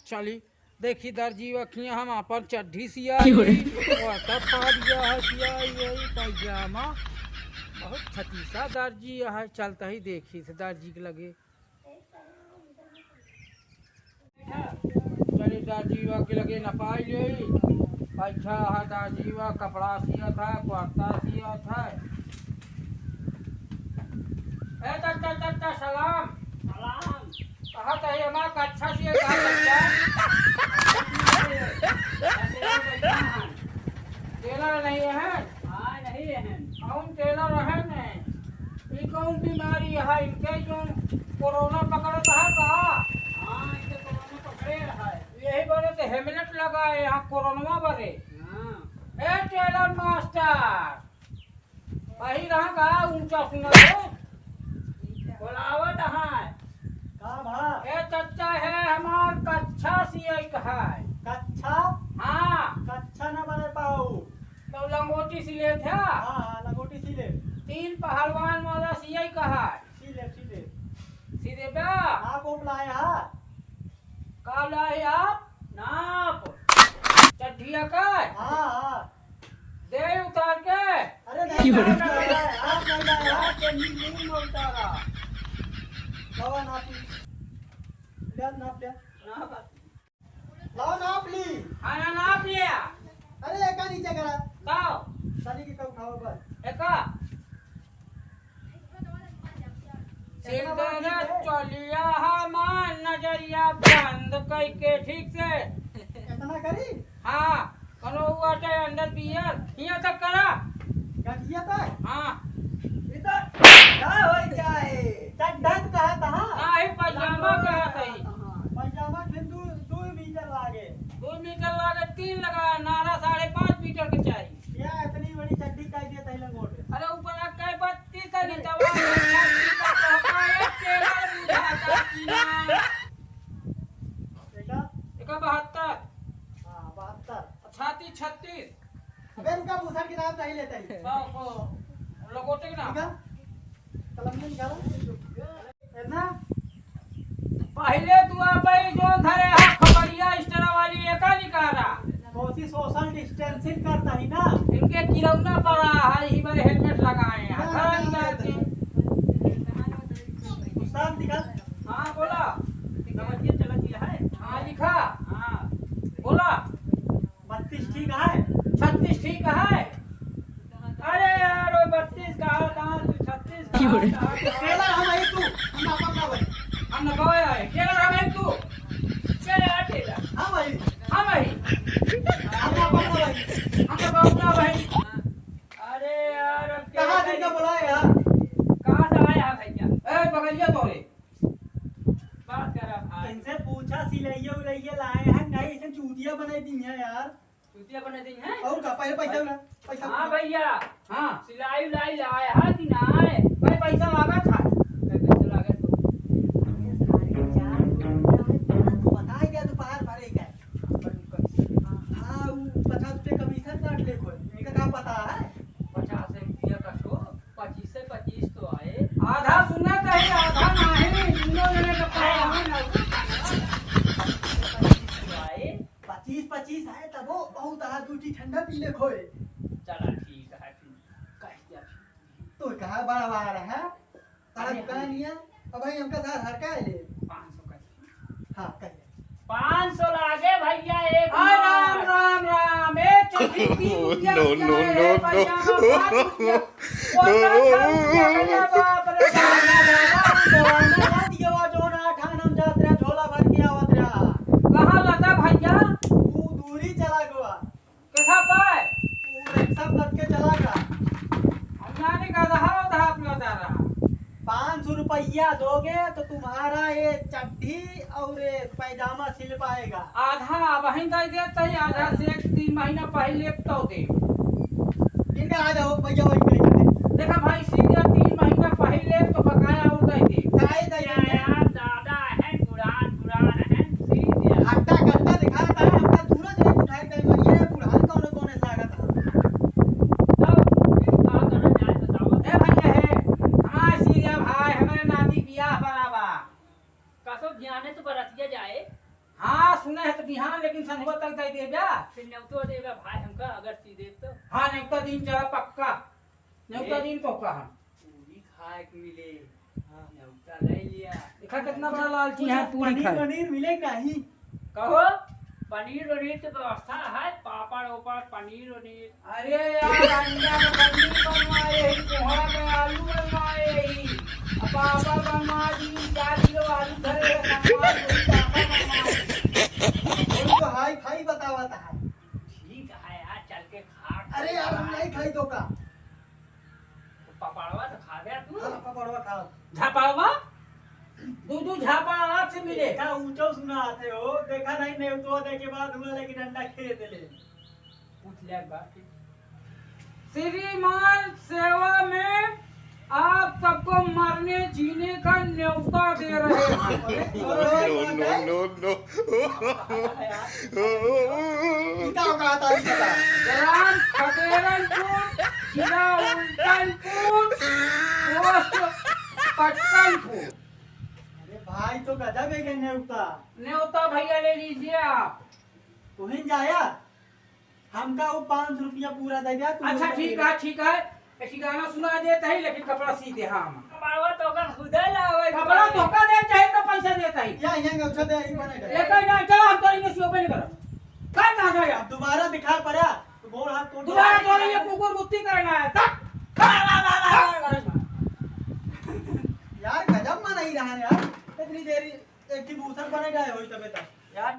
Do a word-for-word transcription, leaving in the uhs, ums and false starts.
चली, देखी दर्जी वखिया हम आपन चड्ढी सियाई, क्यों रे? कुर्ता फाड़ दिया है सियाई, यही पैजामा। बहुत छतीसा दर्जी है, चलता ही देखी से दर्जी के लगे। चली दर्जी वा के लगे नपाई ले, अच्छा है दर्जी वा कपड़ा सिया था, कुर्ता सिया था। ए, चाचा, चाचा, सलाम। सलाम। कहा तो ये हमारा कच्छा सिए कहा कच्छा? टेलर नहीं है? हाँ, नहीं है। कौन टेलर है ने? ये कौन बीमारी है इनके जो कोरोना पकड़ता है का? हाँ, इनके कोरोना पकड़े है। यही बरे तो हेलमेट लगाए यहाँ कोरोना बरे। हाँ। ए टेलर मास्टर, वही रहा का ऊंचा सुना दे। बोलावत है। का भा? ए चच्चा है हमार कच्छा सिए का है। कच्छा? हाँ। कच्छा न बने पाऊ। तो लंगोटी सिले थे? हाँ, हाँ, लंगोटी सिले। तीन पहलवान वाला सिए का है। सिले, सिले। सिले बा? आप ओप लाए हा? का लाए आप? नाप। चड्ढिया का? हाँ, हाँ। दे उतार के। अरे नहीं, क्यों? नहीं, नहीं, आप नहीं लाए, आप के मुंह में उतारा। लावा नाप ली। ले, नाप ले। नाप। लावा नाप ली। हाँ, ना नाप लिया। अरे, एका नीचे करा। का? तनी के का उठावा बस। एका? सिलदर चलिया हमार नजरिया बंद कइके ठीक से। इतना करी? हाँ, कनो हुआ चाहे अंदर बियर, हियाँ तक करा। गठिया तक? हाँ। इधर का हो जाए? चड्ढा तो कहा था। नाही, पैजामा कहा था। पैजामा फिर दू, दू मीटर लागे। दू मीटर लागे, तीन लगा, नारा साढ़े पाँच मीटर के चाहिए। या इतनी बड़ी चड्ढी काहे दिया तही लंगोट? अरे ऊपर आ, कई बत्तीस है, नीचे वाला बत्तीस है, तो हमारा एक टेलर बुझाता कि ना। एका? एका बहत्तर। हाँ, बहत्तर। छाती छत्तीस। अबे इनका पूछा कि नाम नहीं लेते ही। हाँ, वो लंगोटे के नाम। निकाल। कलम निकाल। इतना? पहिले तू आपही जोन धरे हा खपड़िया स्टरा वाली एका निकारा। कौची social distancing करता ही ना? इनके किरौना पड़ा है, ही बारे हेलमेट लगाए हैं। ना, धरा ना, निकाल ना। के। उस्ताद निकाल। हाँ, बोला। समझिए, चला दिया है। हाँ, लिखा। हाँ। बोला। बत्तीस ठीक है? छत्तीस ठीक है? अरे यार, वो बत्तीस कहा था, तू छत्तीस कहा था। टेलर हम ही तू, हम नापब ना भाई। हम नपावे आए। टेलर हम ही तू। क्या यार टेलर? हम ही। हम ही। हम नापब ना भाई। हम नपावे ना भाई। अरे यार, अब कहाँ से इनका बुलाए यार? कहाँ से आया है भैया? ए, बगलिया तोरे। बात कर रहा भाई। इनसे पूछा, सिलैया उलैया लाए हैं, नहीं, इसे चूतिया बनाई दी है यार। चूतिया बना दी हैं? और का, पहले पैसा पै-, ना, पैसा हाँ ना। भैया। हाँ। सिलाई उलाई लाए हा कि नाय? भाई, पैसा लागत है। भाई, पैसा लागत है। अरे साढ़े चार सौ रुपया है, तू बताए दिया, दोपहर भरे का। हाँ, वो पचास रुपये कमीशन काट ले कोई। इनका का पता है? पचास रुपया का सौ, पच्चीस से पच्चीस तो आए। आधा सुनत है, आधा नहीं, दोनों जने का पता है ना। पच्चीस तो आए। पच्चीस, पच्चीस है, तबो बहुत, आहा, दू ठी ठंडा पी ले खोए। चला, ठीक है, फिर कह दिया फिर। तो कहा बड़ा वार है? तारा अरे दुकान हाँ। ही है। अब भाई, हमका साथ हर का ले? पाँच सौ का। हाँ, कह दे। पाँच सौ लागे भैया, एक हाँ, राम, बार। राम, राम। एक चड्ढी तीन रुपया नो, की नो, है, नो, नो। पैजामा पाँच रुपया। वो तो सब रुपया, अरे बाप रे बाप। जवाना रात ये वो जो ना ठान हम जात रहे, झोला भर के आवत रहा। कहाँ लगा भैया? वो दूरी चला गवा। कैसा पाए? वो रिक्शा में लद के चला गया। हम जाने का रहा, उधार लौटा रहा। पाँच सौ रुपया दोगे तो तुम्हारा ये चड्ढी और ये पैजामा सिल पाएगा। आधा अबहिन दे देत ही, आधा से एक तीन महीना पहिले तो दे। इनका आ जाओ भैया, वही पे जाए। देखा भाई, सीधे तीन महीना पहिले तो बकाया और दे दे। काहे दे दे? यार, दादा है, पुरान, पुरान है, सीधे। हट्टा कट्टा दिखाता है, अपना दूरा जने उठाए दे, ये पुरान कौन, कौन लागत है? तब फिर का करल जाए, बताओ। ए भैया हे, हमार सीधे भाई, हमरे नाती बियाह बराबर। कसो ध्यान है तो बरतिया जाए। हाँ, सुने है तो बिहान, लेकिन संझवा तक दे देबा। फिर नेवतो देबा भाई हमका, अगर सी देब तो। हाँ, नेवता दिन चला पक्का। नेवता ए, दिन तो कहा। पूरी खाए के मिले। हाँ। नेवता ले लिया। देखा कितना बड़ा लालची है, पूरी पनीर खाए। वनीर मिले नहीं? कहो, पनीर वनीर के व्यवस्था है, पापड़ ओपड़, पनीर वनीर। अरे यार, अंडा में पनीर बनवाए ही, कोहड़ा में आलू बनवाए ही, अब पापड़ बनवा दी, चार किलो आलू धरे, बनवा दी, पापड़ बनवा दी। वही तो हाई फाई बतावत है। ठीक है यार, चल के खा। अरे यार, हम नहीं खाई तो का? पपड़वा तो खा गया तू। हाँ, पपड़वा खाओ। झापड़वा? दू दू झापड़ आँख से मिले। देखा, ऊंचो सुना आते हो। देखा नहीं, नेवतवा देके बाद हुआ, लेकिन अंडा खेत ले। पूछ ले एक बार फिर। श्रीमान सेवा में आप सबको मरने जीने का न्योता दे रहे हैं। No, no, no, no। ई का औकात आई बता? ग्राम खदेरनपुर, जिला उल्टनपुर, पोस्ट पटकनपुर। अरे भाई, तो गजब है के न्योता। न्योता भैया ले लीजिए आप। तुहिन जाया, हमका वो पाँच सौ रुपया पूरा दे दिया, तू अच्छा, बोल ठीक दे। है, ठीक है। एक ठिकाना सुना देत है, लेकिन कपड़ा सी दे, हाँ, हम। कपड़वा तो ओकर खुदे लावे कपड़ा पड़े। तो ओकर दे, चाहे तो पैसा देत है। या, या, अच्छा दे, यही बने दे। ये कहीं ना, चलो, हम तोरी में सियो पे नहीं करब। कर ना जाए। अब दोबारा दिखा पड़ा, तो गोड़ हाथ तोड़ दोबारा दे। तो ये कुकुर मुत्ती करना है। तक। यार, गजब मा नहीं रहा यार। इतनी देरी एक ही बूथर बने गए होई तबे तक। यार,